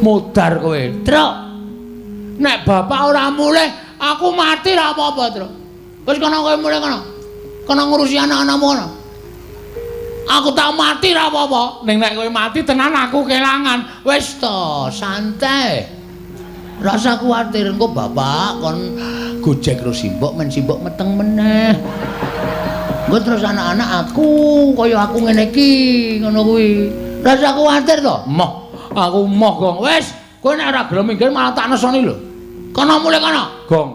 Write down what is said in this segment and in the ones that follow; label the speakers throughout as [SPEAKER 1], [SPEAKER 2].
[SPEAKER 1] Mudar kowe, Truk. Nek bapak ora mulih, aku mati ra apa-apa, Truk. Wis kono kowe mulih kono. Kono ngurusi anak-anakmu kono. Aku tak mati ra apa-apa. Ning nek kowe mati tenan aku kelangan. Wis to, santai. Rasa kuwatir engko bapak kon gojek karo simbok men simbok meteng meneh. Engko terus anak-anak aku kaya aku ngene iki ngono kuwi. Rasa kuwatir to? Moh, aku moh gong. Wis, kowe nek ora gelem minggir malah tak nesoni lho. Kono mulih kono, gong.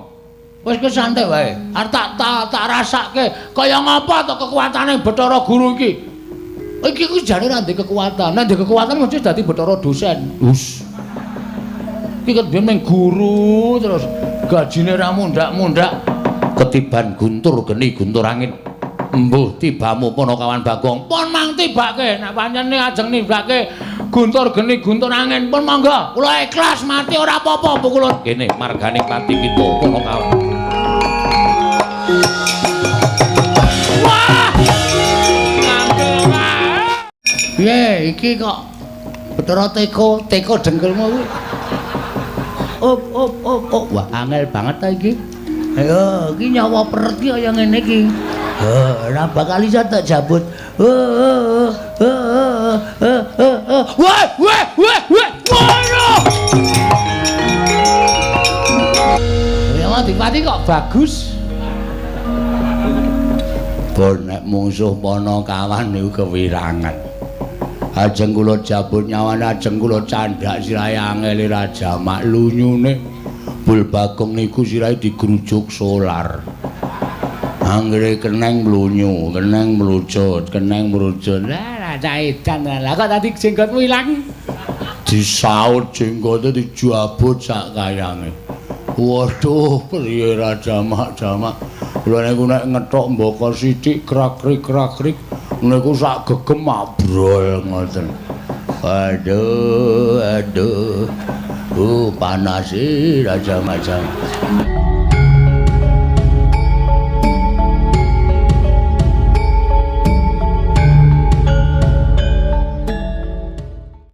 [SPEAKER 1] Wis kowe santai wae. Arep tak rasake kaya ngapa to kekuatane Bathara Guru iki. Iki kuwi jane ora ndek kekuatan. Nek ndek kekuatan mesti dadi Bathara dosen. Hus. Iki kan biyen ming guru terus gajine ra mundhak-mundhak ketiban guntur geni guntur angin. Mbuh tibamu Panakawan Bagong. Pun mang tibake nek pancen ajeng nibake guntur geni guntur angin pun monggo. Kula ikhlas mati ora apa-apa kula. Kene margane pati kita Panakawan. Wah! Piye iki kok Bathara teko, teko dengkulmu kuwi. Op op op op. Wah, angel banget ta iki. Ayo, iki nyawa peret iki kaya ngene iki. Ora bakal iso tak jabut. Wah, wah, wah, wah. Waduh. Ya Adipati kok bagus. Bon nek mungsuh Panakawan niku kewirangan. Ajeng kula jabut nyawane, ajeng kula candhak sirahe angele Raja Mak lunyune. Bul Bagong niku sirahe digrujuk solar. Anggere keneng mlunyu, keneng mlucut, keneng mlucut. Lah cah edan lah kok tadi jenggotmu ilang. Disaut jenggote dijabut sak kayange. Waduh, priye Raja Mak jamak. Kula niku nek ngethok mbaka sithik krak-krik-krak-krik niku sak gegem abrol ngoten. Aduh, aduh. Panas Raja Macam.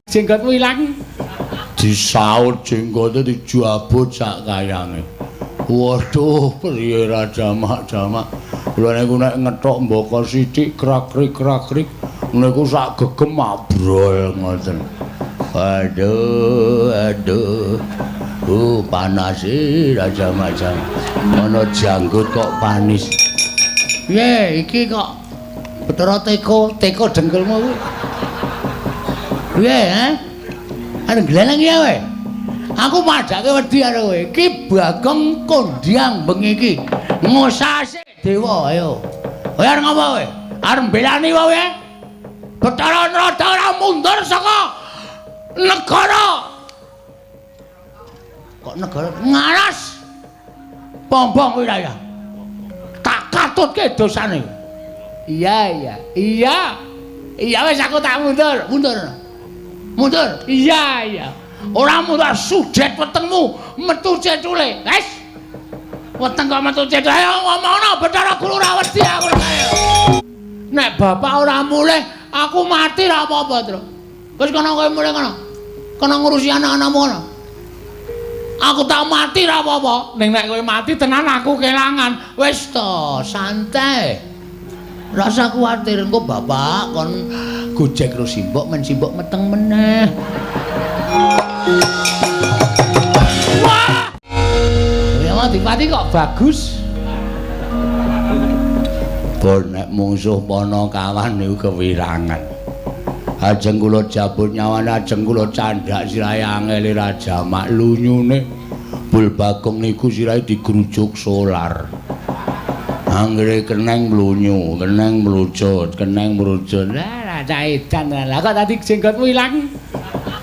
[SPEAKER 1] Jenggotmu ilang. Disaut jenggote dijabut sak kayange. Waduh, priye Raja Mak jamak. Kula niku nek ngethok mbaka sithik krak-krik-krak-krik niku sak gegem abrol ngoten. Aduh, aduh. Panas Raja Macam. Ana janggut kok panis. Piye iki kok Bathara teko, teko dengkulmu kuwi. Piye, ha? Arep gleleng ya kowe. Aku padhake wedi karo kowe. Iki Bagong kondhang bengi iki. Ngosase dewa ayo. Kowe arep ngopo kowe? Arep mbelani kowe? Bathara Narada ora mundur saka negara. Kok negara ngaras? Pombong wilayah. Tak katutke dosane. Iya, iya. Iya. Iya wis aku tak mundur, mundur. Mundur. Iya, iya. Ora mundur sudet wetengmu metu cecule. Wis. Weteng kok metu cecule. Ayo ngomongno Bathara Guru ora wedi aku ayo. Nek bapak ora mulih, aku mati ra apa-apa, Truk. Wis kono kowe mulih kono. Kono ngurusi anak-anakmu kono. Aku tak mati ra apa-apa. Ning nek kowe mati tenan aku kelangan. Wis to, santai. Rasa kuwatir engko bapak kon gojek karo simbok men simbok meteng meneh. Wah! Ya Adipati kok bagus. Bon nek mungsuh Panakawan niku kewirangan. Ajeng kula jabut nyawane, ajeng kula candhak sirahe angele Raja Mak lunyune. Bul Bagong niku sirahe digrujuk solar. Anggere keneng mlunyu, keneng mlucut, keneng mlucut. Lah cah edan lah kok tadi jenggotmu ilang.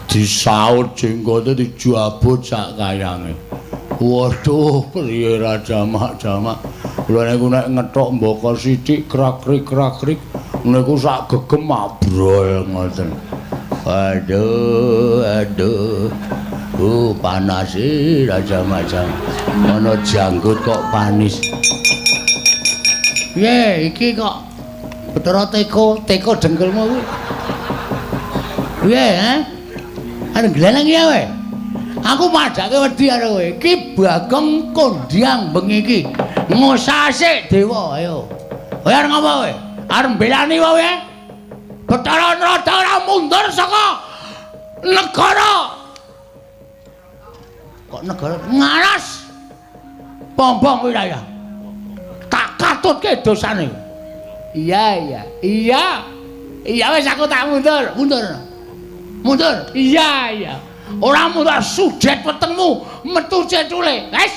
[SPEAKER 1] Disaut jenggote dijabut sak kayange. Waduh, priye Raja Mak jamak. Kula niku nek ngethok mbaka sithik krak-krik-krak-krik niku sak gegem abrol ngoten. Aduh, aduh. Panas Raja Macam. Ana janggut kok panis. Piye iki kok Bathara teko, teko dengkulmu kuwi. Piye, ha? Arep gleleng ya kowe? Aku padhake wedi karo kowe. Ki Bagong kondhang bengi iki. Ngosase dewa, ayo. Kowe arep ngopo kowe? Arep mbelani kowe? Bathara Narada ora mundur saka negara. Kok negara ngaras? Bombong wilayah. Tak katutke dosane. Iya, iya. Iya. Iya wis aku tak mundur, mundur. Mundur. Iya, iya. Ora mundur sudet wetengmu metu cecule. Wis.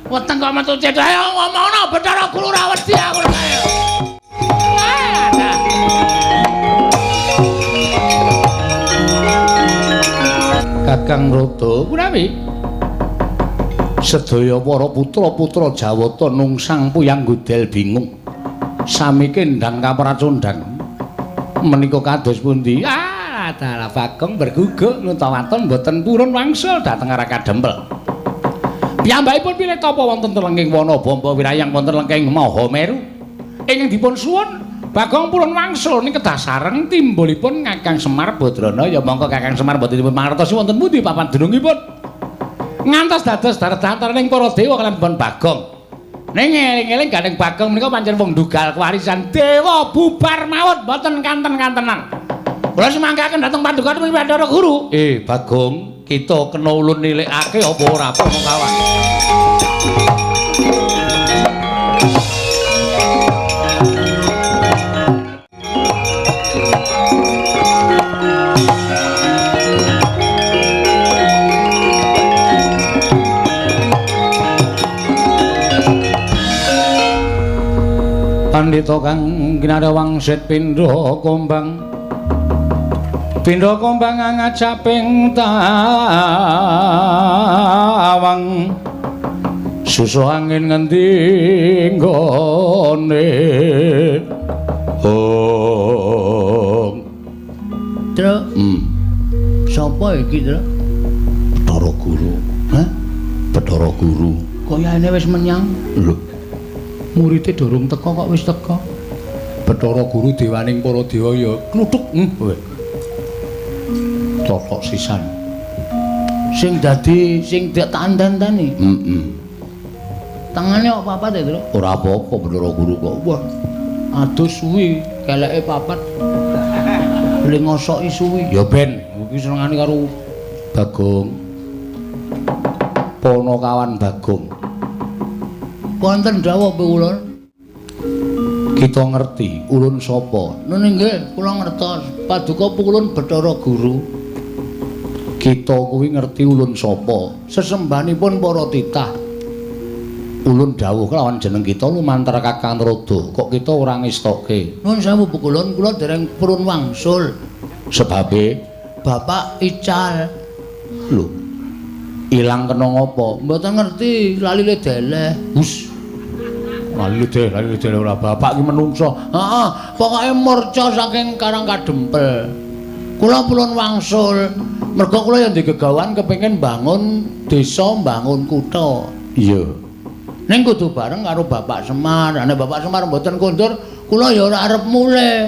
[SPEAKER 1] Weteng kok metu cecule. Ayo ngomongno Bathara Guru ora wedi aku. Ayo. Kakang Rada kunawi sedaya para putra-putra Jawata nungsang puyang godel bingung. Sami kendang kapracondang. Menika kados pundi? Ah, dalah Bagong berguguk nutawaton mboten purun wangsul dhateng arah Kadempel. Piyambakipun pilih tapa wonten telenging wana Bamba wirayang wonten lengking Mahameru. Ingkang dipun suwun Bagong purun wangsul ning kedah sareng timbulipun Kakang Semar Badrana. Ya mongko Kakang Semar mboten dipun mangertosi wonten pundi papan dunungipun. Ngantos dados darat-daraning para dewa kaliyan pun Bagong. Ning eling-eling gandeng Bagong menika pancen wong ndugal kewarisan dewa bubar mawon mboten kanten-kantenan. Kula sumanggaken dhateng paduka Bathara Guru. Bagong, kita kena ulun nilikake apa ora apa kawan. Pandhita kang kinarya wangsit pindha kombang. Pindha kombang ngajaping tawang. Susu angin ngendi nggone. Oh. Truk. Sapa iki, Truk? Bathara Guru. Hah? Bathara Guru. Kayane wis menyang. Lho. Murite durung teka kok wis teka. Bathara Guru dewaning para dewa ya kluthuk. Kowe. Totok sisan. Sing dadi sing tak enten-enteni. Heeh. Tangane kok papat ya, Truk? Ora apa-apa Bathara Guru kok. Wah. Adus suwi, keleke papat. Le ngosoki suwi. Ya ben, iki senengane karo Bagong. Ponokawan Bagong. Wonten dawuh kula. Kita ngerti ulun sapa? Nun nggih, kula ngertos. Paduka ulun Bathara Guru. Kita kuwi ngerti ulun sapa? Sesembahanipun para titah. Ulun dawuh kelawan jeneng kita lumantar Kakang Narada. Kok kita ora ngestoke? Nun sewu ulun, kula dereng purun wangsul. Sebabe Bapak ical. Lho. Ilang kena ngopo? Mboten ngerti, lali le deleh. Hus. Lali deleh ora bapak iki menungso. Heeh, pokoke murca saking Karang Kadempel. Kula purun wangsul. Mergo kula ya ndek gegawan kepengin bangun desa, bangun kutha. Iya. Ning kudu bareng karo Bapak Semar. Nek Bapak Semar mboten kondur, kula ya ora arep mulih.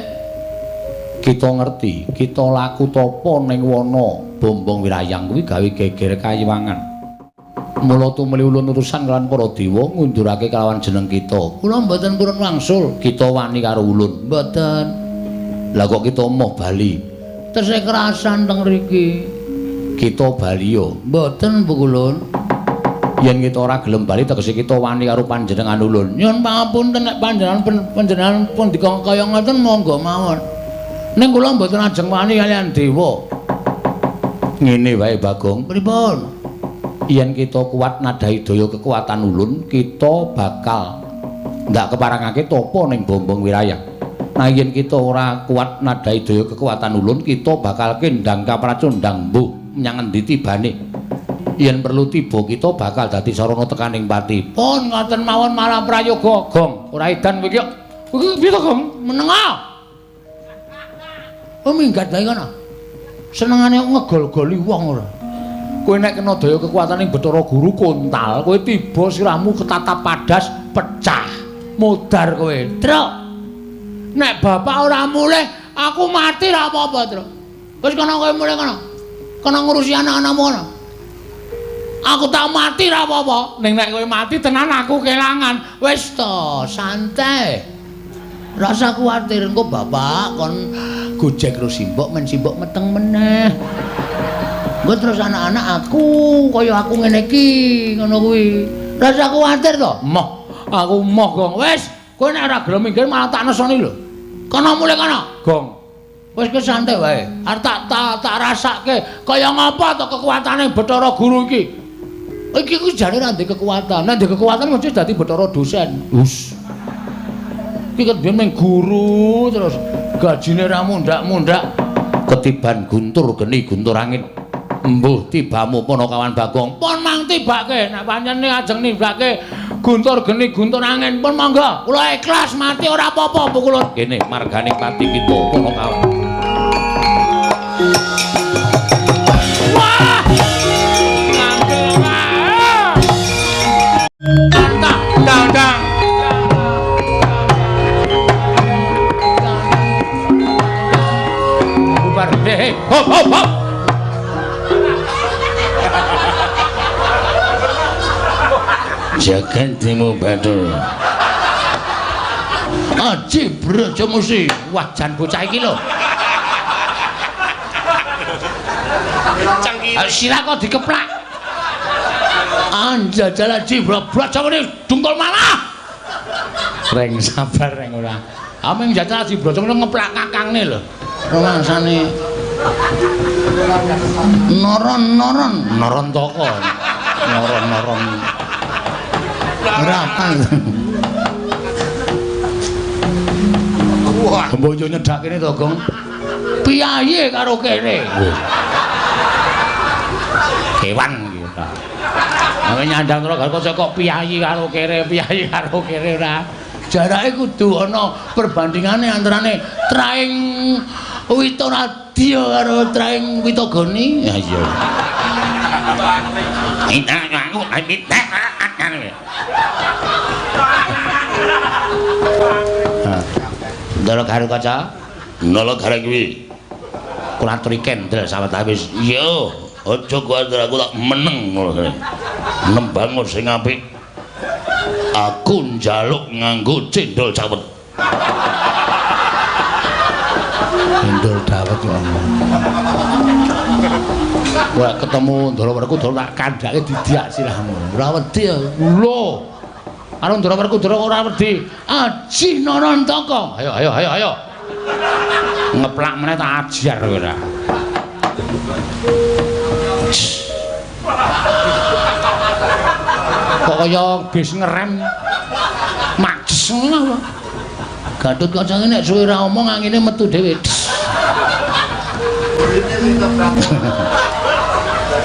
[SPEAKER 1] Kita ngerti, kita laku tapa ning wana Bombong Wirayang kuwi gawe geger kayiwangan. Mula tumuli ulun urusan kelawan para dewa ngundurake kelawan jeneng kita. Kula mboten purun wangsul, kita wani karo ulun. Mboten. Lah kok kita moh bali? Tesih kerasan teng mriki. Kita bali yo. Mboten, Bu Kulun. Yen kita ora gelem bali tegese kita wani karo panjenengan ulun. Nyuwun pangapunten nek panjenengan pun dikon kaya ngoten monggo mawon. Ning kula mboten ajeng wani kaliyan dewa. Ngene wae Bagong. Pripun? Yen kita kuat nadhahi daya kekuatan ulun, kita bakal ndak keparangake tapa ning Bombong Wirayang. Nah yen kita ora kuat nadhahi daya kekuatan ulun, kita bakal kendang kapracondang mbuh menyang endi tibane. Yen perlu tiba kita bakal dadi sarana tekaning pati. Pun ngoten mawon marang prayoga, Gong. Ora edan kowe iki. Kowe piye to, Gong? Menenga. Oh minggat wae kono. Senengane ngegol-goli wong ora. Kowe nek kena daya kekuatane Bathara Guru kontal, kowe tiba sirahmu ketatap padas pecah. Modar kowe. Truk. Nek bapak ora mulih, aku mati ra apa-apa, Truk. Wis kono kowe mulih kono. Kono ngurusi anak-anakmu kono. Aku tak mati ra apa-apa. Ning nek kowe mati tenan aku kelangan. Wis to, santai. Rasa kuwatir engko bapak kon gojek karo simbok men simbok meteng meneh. Engko terus anak-anak aku kaya aku ngene iki ngono kuwi. Rasa kuwatir to? Moh, aku moh Gong. Wis, kowe nek ora gelem minggir malah tak nesoni lho. Kono mulih kono, Gong. Wis kowe santai wae. Arep tak rasake kaya ngapa to kekuatane Bathara Guru iki. Iki ku jane ora ndek kekuatan. Nek ndek kekuatan mesti dadi Bathara dosen. Hus. Iki ket biyen ming guru terus gajine ra mundhak-mundhak ketiban guntur geni guntur angin. Embuh tibamu Punakawan Bagong. Pun mang tibake nek pancen ajeng nibake guntur geni guntur angin pun monggo. Kula ikhlas mati ora apa-apa pukulun. Kene margane pati kita Punakawan. Wah! Dang dang dang. Bubar. Hei, hop hop hop.
[SPEAKER 2] Jagantimu Bathara.
[SPEAKER 1] Aji Brajamusti. Wah, jan bocah iki lho. Sirah kok dikeplak. Anjajal Aji Brajamusti dungkul malah. Reng sabar reng ora. Ameng jajal Aji Brajamusti ngeplak kakangne lho. Rumangsane noron-noron, noron toko. Noron-noron. Ora apa. Wah, bojo nyedak kene to, Gong. Piyayi karo kene. Kewan iki ta. Nek nyandang karo kaca kok piyayi karo kere, piyayi karo kere ora. Jarake kudu ana perbandingane antarane traing Witoradya karo traing Witogoni. Ya iya. Ndara karo kaca,
[SPEAKER 2] nala gareng kuwi.
[SPEAKER 1] Kula aturi kendel sawetawis.
[SPEAKER 2] Iya, aja kuwatir aku tak meneng ngono kae. Nembang sing apik. Aku njaluk nganggo cendol cawet.
[SPEAKER 1] Cendol dawet ya Allah. Wah, ketemu Ndara Werkudara tak kandhake didiak sirahmu. Ora wedi ya. Lho. Karo Ndara Werkudara ora wedi. Aji Narantaka. Ayo ayo ayo ayo. Ngeplak meneh tak ajar kowe ora. Kok kaya bis ngerem. Majes ngono apa? Gatut Kaca nek suwe ora omong angine metu dhewe.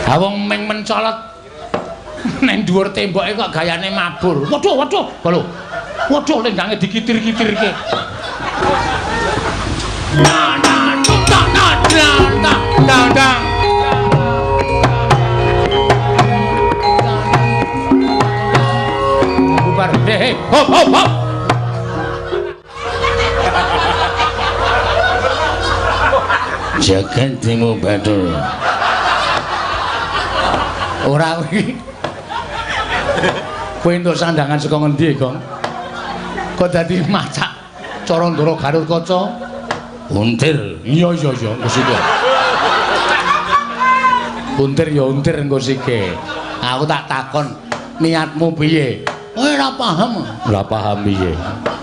[SPEAKER 1] Ha wong meng mencolot nang dhuwur temboke kok gayane mabur. Waduh, waduh, lho. Waduh lendange dikitir-kitirke. Na na na na na dang dang. Bubar. Hei, hop hop hop.
[SPEAKER 2] Jagantimu Bathara.
[SPEAKER 1] Ora kuwi. Kowe entuk sandangan saka ngendi, Gong? Kok dadi macak cara Ndara Garut Kaca?
[SPEAKER 2] Untir.
[SPEAKER 1] Iya iya iya, engko sike. Untir ya untir engko sike. Aku tak takon, niatmu piye? Kowe ora paham. Ora paham piye?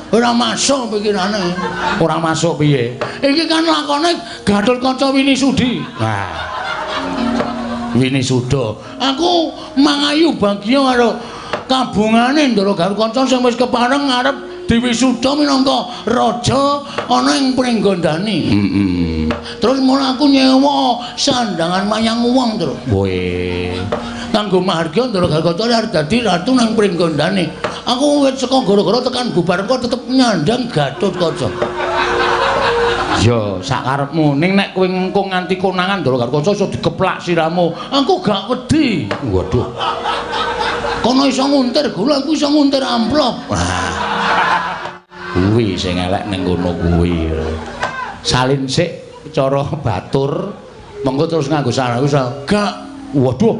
[SPEAKER 1] Ora masuk pikirane. Ora masuk piye? Iki kan lakone Gatot Kaca Winisudi. Nah. Winisuda. Aku mangayu bagya karo kabungane Ndara Garut Kaca sing wis kepareng arep diwisuda minangka raja ana ing Pringgondani. Heeh. Terus mula aku nyewa sandangan mayang wong terus. Kowe kanggo mahargya Ndara Garut Kaca arep dadi ratu nang Pringgondani. Aku wis saka gara-gara tekan bubar kok tetep nyandang Gatot Kaca. Ya, sakarepmu. Ning nek kowe ngengkung nganti konangan Ndara Garut Kaca iso dikeplak sirahmu. Aku gak wedi. Waduh. Kono iso nguntir gula, aku iso nguntir amplop. Wah. Kuwi sing elek ning kono kuwi. Salin sik cara batur, mengko terus nganggo sarung iso. Gak. Waduh.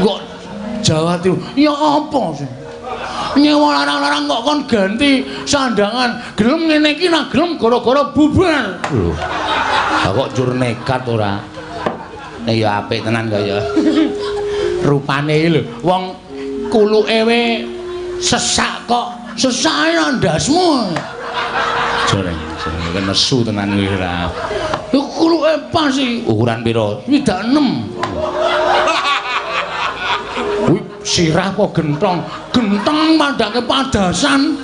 [SPEAKER 1] Kok Jawa Timur. Ya apa sih? Nyewa larang-larang kok kon ganti sandangan. Gelem ngene iki nah gelem gara-gara bubar. Lho. Lah kok jur nekat ora? Nek ya apik tenan kaya. Rupane iki lho, wong kuluke we sesak kok. Sesake ndasmu. Jare, nesu tenan kuwi ora. Lho kuluke pas iki. Ukuran pira? 26. Kuwi sirah apa gentong? Genteng padake padasan.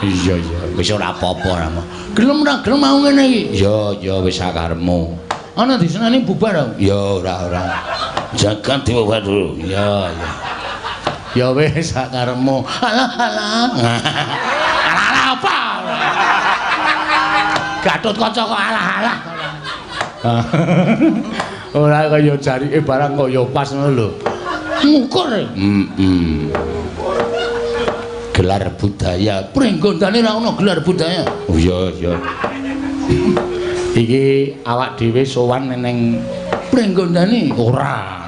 [SPEAKER 1] Iya iya, wis ora apa-apa ora. Gelem ora gelem mau ngene iki. Iya iya wis sakarepmu. Ana diseneni bubar aku. Ya ora ora.
[SPEAKER 2] Jagat dibubar dulu.
[SPEAKER 1] Iya iya. Ya wis sakarepmu. Alah alah. Alah alah apa? Gatot Kaca kok alah alah. Ora kaya jarike barang kaya pas ngono lho. Ngukur.
[SPEAKER 2] Heeh.
[SPEAKER 1] Gelar budaya. Pringgondane ora ono gelar budaya.
[SPEAKER 2] Oh iya iya.
[SPEAKER 1] Iki awak dhewe sowan ning Pringgondane ora.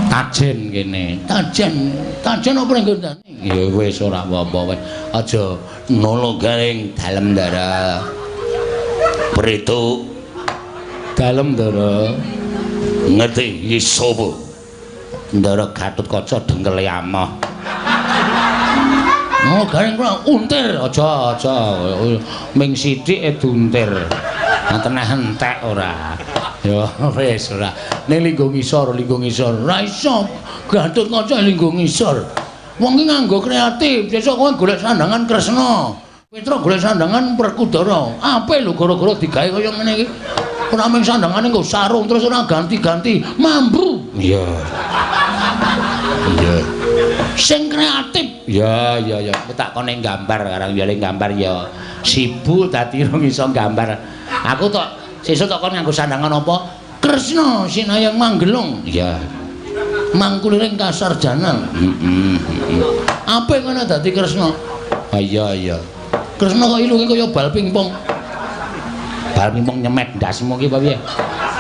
[SPEAKER 1] Tajen kene. Tajen. Tajen apa Pringgondane? Ya wis ora apa-apa wis. Aja
[SPEAKER 2] nolo garing
[SPEAKER 1] dalem ndara.
[SPEAKER 2] Preto
[SPEAKER 1] dalem ndara.
[SPEAKER 2] Ngerti iki sapa?
[SPEAKER 1] Ndara Gatot Kaca dengkele amoh. Oh, garing kula untir. Aja aja ming sithik e diuntir. Teneh entek ora. Ya wis ora. Ning linggo ngisor, linggo ngisor. Ora iso. Gatot Kaca linggo ngisor. Wong iki nganggo kreatif. Sesuk kowe golek sandangan Kresna. Petra golek sandangan Werkudara. Apik lho gara-gara digawe kaya ngene iki. Ora mung sandangane nggo sarung terus ora ganti-ganti. Mambu.
[SPEAKER 2] Iya. Iya.
[SPEAKER 1] Sing kreatif. Ya ya ya, aku tak kon gambar karang ya gambar ya sibuk dadi rong iso gambar. Aku tok sesuk tok kon nganggo sandangan apa? Kresna Sinayang Manggelung.
[SPEAKER 2] Iya.
[SPEAKER 1] Mangkuliring kasarjanan.
[SPEAKER 2] Heeh, heeh.
[SPEAKER 1] Apik ngono dadi Kresna.
[SPEAKER 2] Ah iya iya.
[SPEAKER 1] Kresna kok ilunge kaya bal pingpong. Bal pingpong nyemet ndasmu ki apa piye?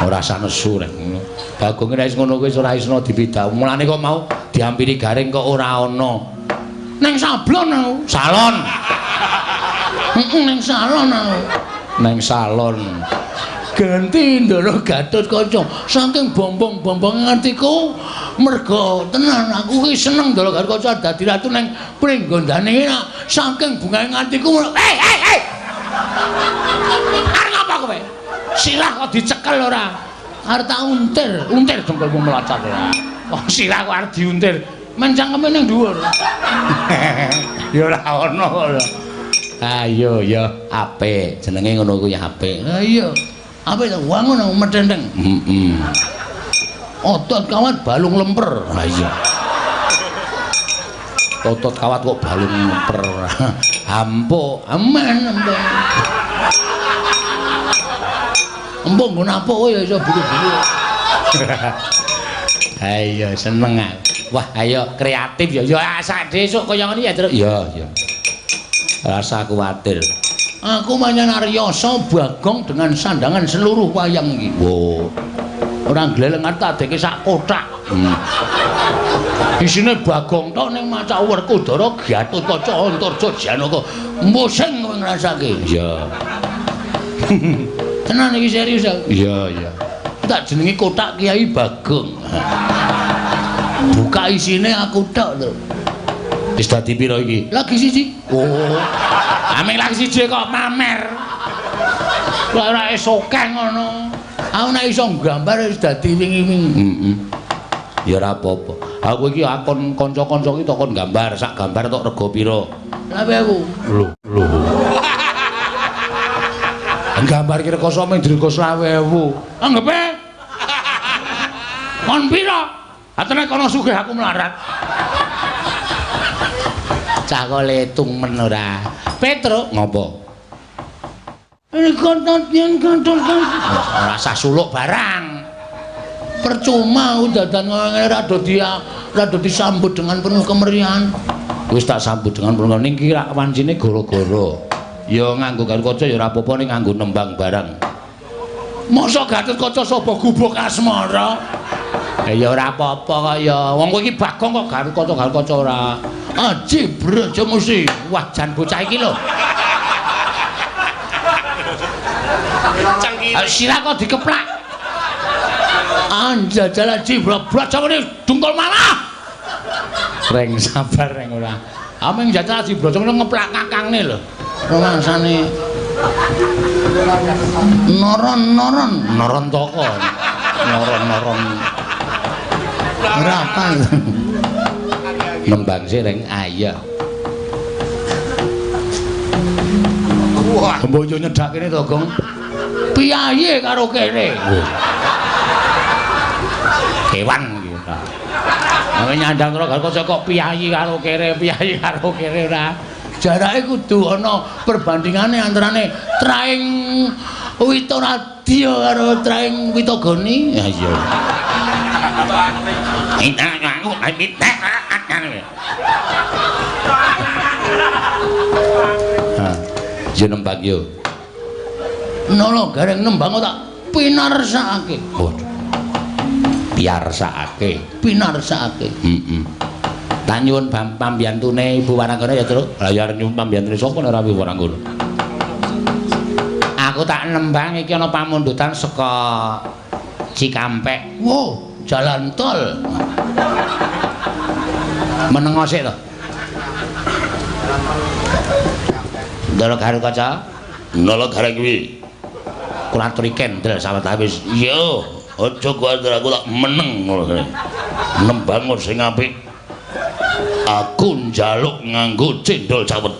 [SPEAKER 1] Ora usah nesu rek ngono. Bagong nek wis ngono kuwi ora iso dipidak. Mulane kok mau diampiri garing kok ora ana. Neng sablon aku.
[SPEAKER 2] Salon.
[SPEAKER 1] Heeh, neng salon aku.
[SPEAKER 2] Neng salon.
[SPEAKER 1] Ganti Ndara Gatot Kaca. Saking bombong-bombong atiku merga tenan aku ki seneng Ndara Gatot Kaca dadi ratu neng Pringgondane iki saking bungahe atiku. Hei hei hei. Arep ngapa kowe? Sirah kok dicekel ora? Arep tak untir, untir dengkulmu melocot ora. Oh, sirah kok arep diuntir. Men cangkeme ning dhuwur.
[SPEAKER 2] Ya ora ono kok. Ayo ya apik, jenenge ngono kuwi apik.
[SPEAKER 1] Ha iya. Apik to wangun metenteng.
[SPEAKER 2] Heeh.
[SPEAKER 1] Otot kawat balung lemper.
[SPEAKER 2] Ha iya. Otot kawat kok balung lemper.
[SPEAKER 1] Ampuk, aman empuk. Empuk nggo napuk ya iso buru-buru. Ayo seneng aku. Wah, ayo kreatif ya. Ya sak desuk kaya ngene ya, Truk.
[SPEAKER 2] Iya, iya. Rasa kuwatir.
[SPEAKER 1] Aku manyan Aryasa Bagong dengan sandangan seluruh wayang iki.
[SPEAKER 2] Wo.
[SPEAKER 1] Ora glelengan tak deke sak kothak. Isine Bagong tok ning macak Werkudara Gatot Kaca Antarja Janaka. Musing kowe ngrasake.
[SPEAKER 2] Iya.
[SPEAKER 1] Tenan iki serius aku.
[SPEAKER 2] Iya, iya.
[SPEAKER 1] Tak jenengi kothak Kiai Bagong. Buka isine aku tok lho.
[SPEAKER 2] Wis dadi pira iki?
[SPEAKER 1] Lagi siji. Oh. Aming lagi siji kok pamer. Kok ora esokeh ngono. Aku nek iso nggambar wis dadi wingi-wingi.
[SPEAKER 2] Heeh. Ya ora apa-apa. Aku iki akon kanca-kanca iki tok kon gambar, sak gambar tok rega pira?
[SPEAKER 1] 20.000.
[SPEAKER 2] Lho, lho.
[SPEAKER 1] Gambar ki rekoso mung dirego 20.000. Anggepe. Kon pira? Atene kono sugih aku melarat. Cah kok letung men ora. Petruk
[SPEAKER 2] ngopo?
[SPEAKER 1] Ora usah suluk barang. Percuma dadan ngene rada disambut dengan penuh kemeriahan.
[SPEAKER 2] Wis tak sambut dengan penuh ning iki rak wancine gara-gara. Ya nganggo Gatot Kaca ya ora apa-apa ning nganggo nembang barang.
[SPEAKER 1] Mosok Gatot Kaca sapa gubuk asmara? Ya ora apa-apa kok ya. Wong kowe iki Bagong kok garuk kaca ora. Aji Brajamusti. Wah, jan bocah iki lho. Sirah kok dikeplak. Anjajal Aji Brajamusti dungkul malah. Reng sabar reng ora. Ameng jajal Aji Brajamusti ngeplak kakangne lho. Rumangsane noron-noron noron toko. Noron-noron. Ora apa. Nembang sih reng ayah. Wah, bojo nyedak kene to, Gong. Piyayi karo kene. Kewan iki ora. Nek nyandang karo kaca kok piyayi karo kere, piyayi karo kere ora. Jarake kudu ana perbandingane antarane traing Witoradya karo traing Witogoni. Ya iya. Ya nembang yo. Nolo gareng nembang tak pinarsakake. Waduh. Piarsakake, pinarsakake. Heeh. Tak nyuwun pambiyantune Ibu Waranggana ya, Truk. Lah ya arep nyuwun pambiyantune sapa nek ora Ibu Waranggana. Aku tak nembang iki ana pamundutan saka Cikampek. Wow, jalan tol. Menengo sik to. Ndara garu kaca.
[SPEAKER 2] Nala gareng kuwi.
[SPEAKER 1] Kula aturi kendel sawetawis.
[SPEAKER 2] Iya, aja kuwatir aku tak meneng ngono. Nembang sing apik. Aku njaluk nganggo cendol cawet.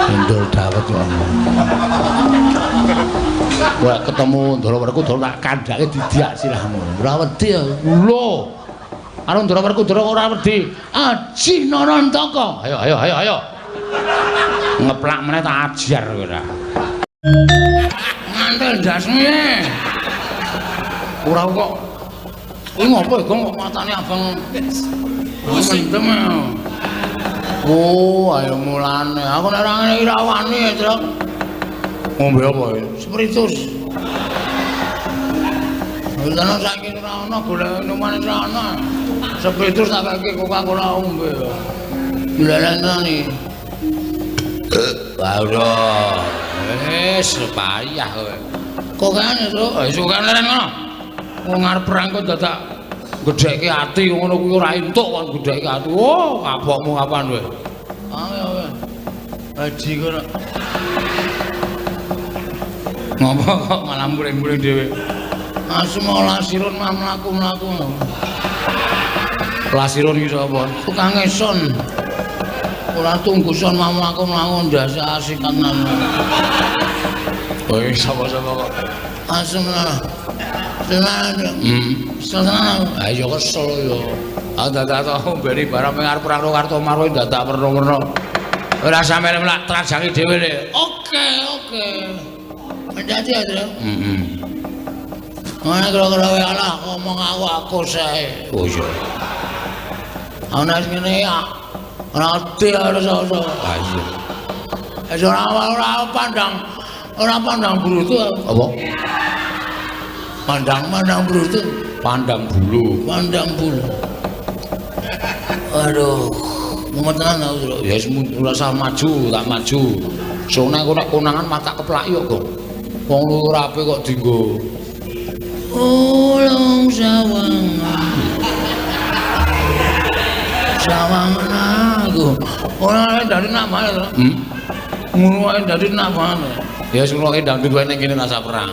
[SPEAKER 1] Cendol dawet kok. Kowe ketemu Ndara Werkudara tak kandhake didiak sirahmu. Ora wedi ya. Lho. Karo Ndara Werkudara ora wedi. Aji Narantaka. Ayo ayo ayo ayo. Ngeplak meneh tak ajar kowe ora. Ngantel ndasmu. Ora kok. Kuwi ngopo Gong kok matane abang mendem. Oh, ayo mulane. Aku nek ora ngene iki ra wani, Truk. Ngombe apa ya? Spiritus. Lha saiki ora ana golek minuman ora ana. Spiritus tak keke Coca-Cola ombe. Lha iki. Wah, udah. Wis payah kowe. Kok kene, Truk? Wis kok leren ngono. Wong arep perang kok dadak gedhekke ati ngono kuwi ora entuk kon gedhekke ati. Oh, kapokmu kapan kowe? Ayo kowe. Haji kono. Ngopo kok malah muring-muring dhewe? Asem lasirun mah mlaku-mlaku. Lasirun iki sapa? Tukang son. Ora tunggu son mah mlaku-mlaku ndase asikan. Kowe sapa-sapa kok? Asem lah. Senang. Senang. Ayo kesel yo. Aku dadak tau mberi barang ping arep perang karo Kartomarwa dadak werna-werna. Ora sampe mlak trajangi dhewe le. Oke, oke. Hati-hati ya, Tru. Heeh. Ana kira-kira wae alah ngomong aku sae. Oh iya. Ana sing ngene ya. Ora ngerti ora iso. Ha iya. Wis ora pandang brutu apa? Pandang brutu, pandang bulu, pandang bulu. Aduh, mumet tenan aku, Tru. Ya wis ora usah maju, tak maju. Sone aku nek konangan mata keplaki kok, Gong. Wong ora apik kok dienggo. Ulung sawang. Sawang aku. Ora dari nak bae, Tru. Ngono wae dari nak bae. Ya wis ngono dangdut wae ning kene rasa perang.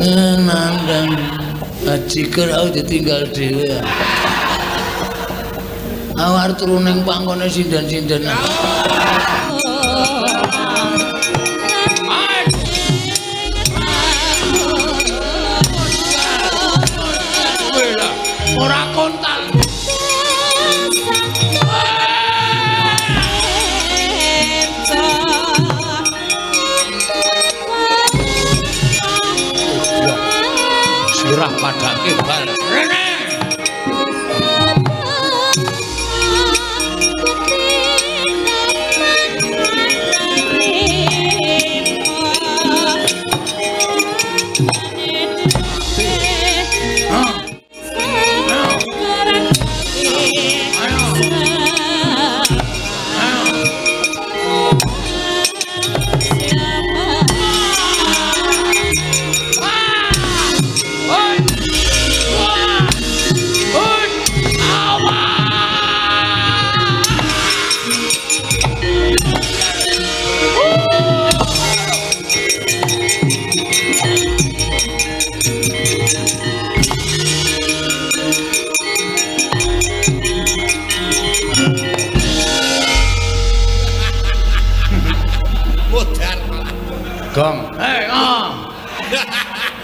[SPEAKER 1] Nandang ajiker aku ditinggal dhewe. Aku arep turu ning pangkone sinden-sinden. Ora kontal. Sirah padake bal. Rene.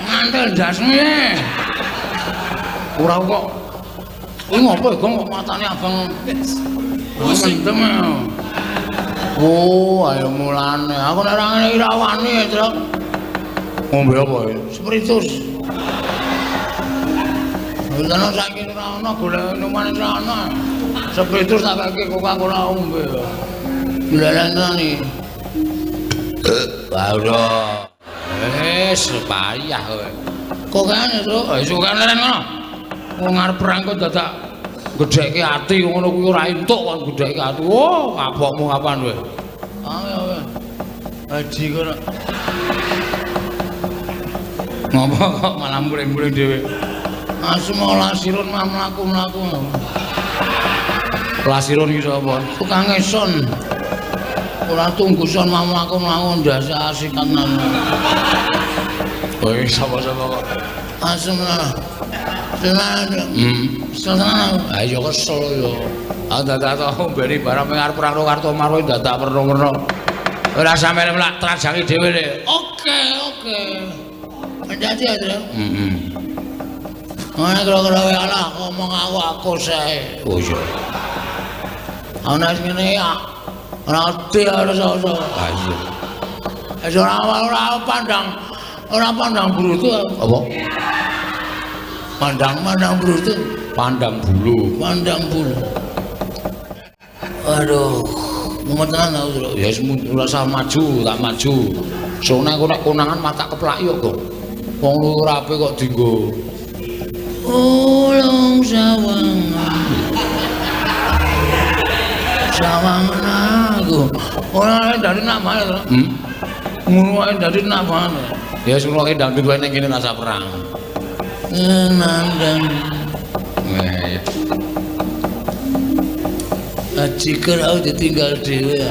[SPEAKER 1] Ngantel ndasmu e. Ora kok. Kuwi ngopo ya, Gong, kok matane abang. Mendem. Oh, ayo mulane. Aku nek ora ngene iki ra wani, Truk. Ngombe apa ya? Spiritus. Lha saiki ora ana golek minuman ora ana. Spiritus tak keke Coca-Cola ombe. Lha iki. Ora. Wis payah kowe. Kokane, Truk. Wis kokane leren ngono. Wong arep perang kok dadak gedhekke ati ngono kuwi ora entuk kok gedhekke ati. Oh, kapokmu kapan kowe? Ayo kowe. Haji kono. Ngopo kok malah muring-muring dhewe? Asma lasirun mah mlaku-mlaku. Lasirun iki sapa? Tukang son. Ora tunggu son mah mlaku-mlaku ndase asikan. Kowe sapa-sapa kok? Asma. Tenan. Seneng. Ayo kesel yo. Aku dadak tau mbeni barang arep perang karo Kartomarwa dadak werna-werna. Ora sampe mlak trajangi dhewe le. Oke, oke. Hati-hati ya, Tru. Heeh. Ana kira-kira wae alah ngomong aku sae. Oh iya. Ana sing ngene ya. Ora ati ora sapa. Ha iya. Wis ora pandang brutu apa? Pandang brutu, pandang bulu, pandang bulu. Aduh, mumet tenan aku, Tru. Ya wis ora usah maju, tak maju. Sone aku nek konangan mata keplaki kok. Wong ora apik kok dienggo. Ulung sawangan. Sawangan aku. Ora dari nama ya. Ngono wae dari nama. Ya wis ngono dangdut wae ning kene rasa perang. Nandang. Wah. Ajiker aku ditinggal dhewe.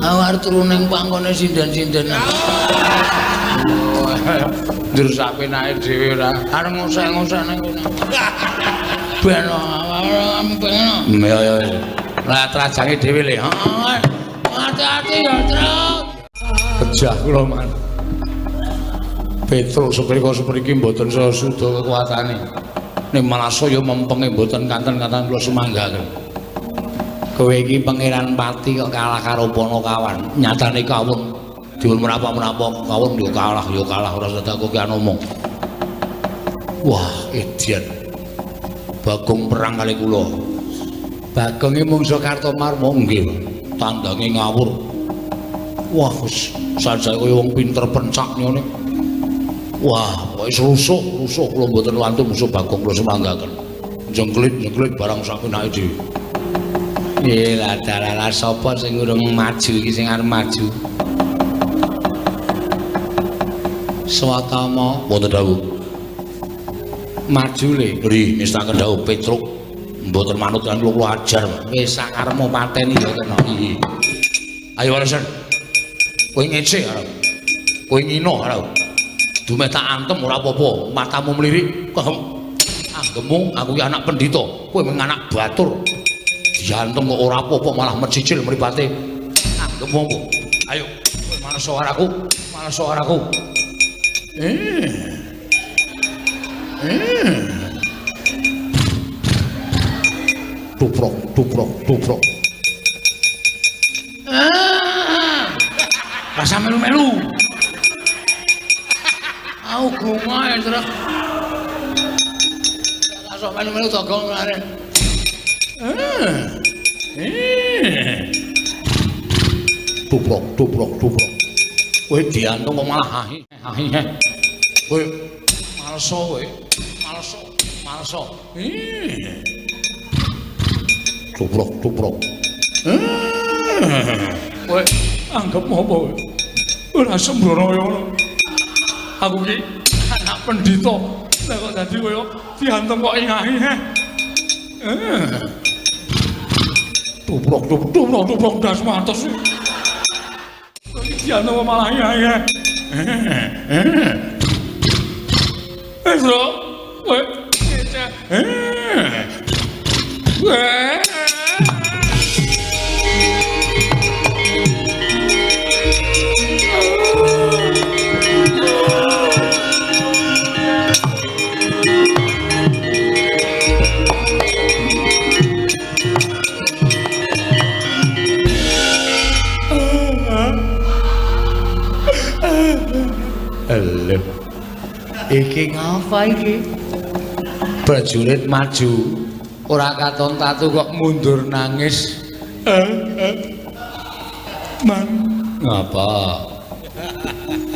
[SPEAKER 1] Aku arep turu ning pangkone sinden-sinden. Ndur sapenake dhewe ora. Arep ngosek-ngosek ning kono. Ben ora ben. Ya ya. Lah trajange dhewe le. Heeh. Hati-hati ya, Truk. Pejah kula man. Petruk seprika sepriki mboten sesuda kekuatane. Ning malah saya mempenge mboten kanten-kanten kula sumanggaken. Kowe iki Pangeran Pati kok kalah karo Panakawan. Nyatane kawon diun menapa-menapa kawon yo kalah ora sedak kowe omong. Wah, edian. Bagong perang kali kula. Bagong iki mungsuh Kartomarma nggih. Tandange ngawur. Wah, wis sajake kaya wong pinter pencak ngene. Wah, wis rusuh kula mboten wantun musuh Bagong kula semanggaken. Jengklit-jengklit barang sakenake dhewe. Nggih, lah dalah sapa sing urung maju iki sing arep maju? Swatama wonten dawuh. Maju le. Nggih, nestaken dawuh Petruk mboten manut lan kula ajar. Wis sakarepmu pateni ya kena. Nggih. Ayo warisan. Kowe ngece arep. Kowe ngino arep. Dumeh tak antem ora apa-apa, matamu mlirik, anggemu aku ki anak pendhita, kowe mung anak batur. Diantem kok ora apa-apa malah mecicil mripate. Anggemu apa? Ayo, kowe males suaraku, males suaraku. Tuprok, tuprok, tuprok. Rasa melu-melu. Aku gunga ya, Truk. Kasok melu-melu togong lare. Tuprok, tuprok, tuprok. Kowe diantung kok malah hahi, hahi. Kowe maleso kowe. Maleso, maleso. Tuprok, tuprok. Kowe anggap apa kowe? Ora sembrono kaya ngono. Aku ki anak pendhita. Lah kok dadi kaya diantem kok ingahi. Tuprok, tuprok, tuprok, tuprok das matos. Kok diantem kok malah ingahi. Wis lho, kowe ngece. Lho. Iki ngapa iki? Prajurit maju, ora katon tatu kok mundur nangis.
[SPEAKER 3] Man,
[SPEAKER 1] Ngapa?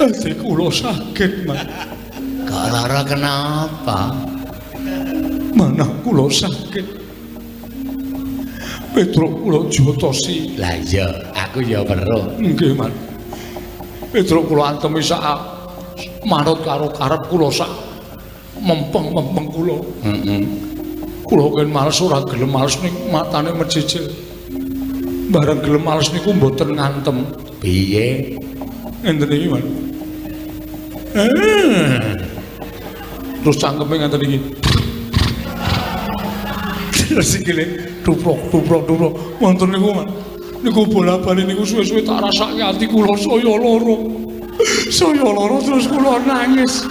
[SPEAKER 3] ati kula sakit, Man.
[SPEAKER 1] Kok lara kenapa?
[SPEAKER 3] Manah kula sakit. Petruk kula jotosi.
[SPEAKER 1] Lah iya, aku ya weruh.
[SPEAKER 3] Nggih, Man. Petruk kula antemi sak manut karo karep kula sak mempeng-mempeng kula.
[SPEAKER 1] Heeh.
[SPEAKER 3] Kula ken males ora gelem males ning matane mecicil. Bareng gelem males niku mboten ngantem.
[SPEAKER 1] Piye?
[SPEAKER 3] Ngenten iki, Man. Terus cangkeme ngenten iki. Terus sikile tuprok tuprok tuprok. Wonten niku, Man. Niku bola-bali niku suwe-suwe tak rasake ati kula saya lara. Saya lara terus kula nangis.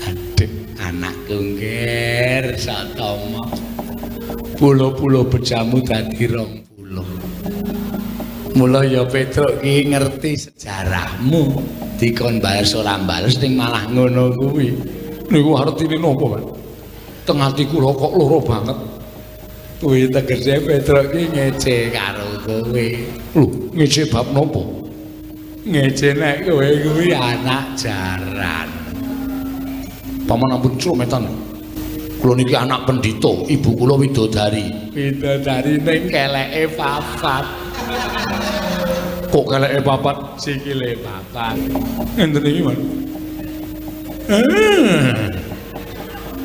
[SPEAKER 1] Aduh, anakku ngger Satama. Pulo-pulo bejamu dadi 20. Mula ya Petruk ki ngerti sejarahmu. Dikon bales ora bales ning malah ngono kuwi.
[SPEAKER 3] Niku artine napa, Pak? Teng ati kula kok lara banget.
[SPEAKER 1] Kuwi tegese Petruk ki ngece karo kowe.
[SPEAKER 3] Lho, ngece bab napa?
[SPEAKER 1] Ngece nek kowe kuwi anak jaran.
[SPEAKER 3] Paman ampun crometan. Kula niki anak pendhita, ibu kula widodari.
[SPEAKER 1] Widodari ning keleke papat.
[SPEAKER 3] Kok keleke papat?
[SPEAKER 1] Sikile papat.
[SPEAKER 3] Ngenten iki, Man.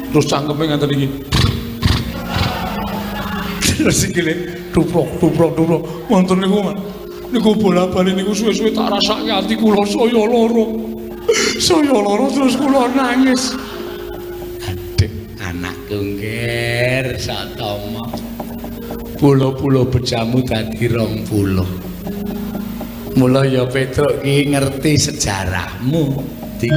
[SPEAKER 3] Terus cangkeme ngenten iki. Terus sikile tuprok tuprok tuprok. Wonten niku, Man. Niku bola-bali niku suwe-suwe tak rasake ati kula saya lara. Saya lara terus kula nangis.
[SPEAKER 1] Aduh, anakku ngger Satama. Pulo-pulo bejamu dadi 20. Mula ya Petruk ki ngerti sejarahmu. Di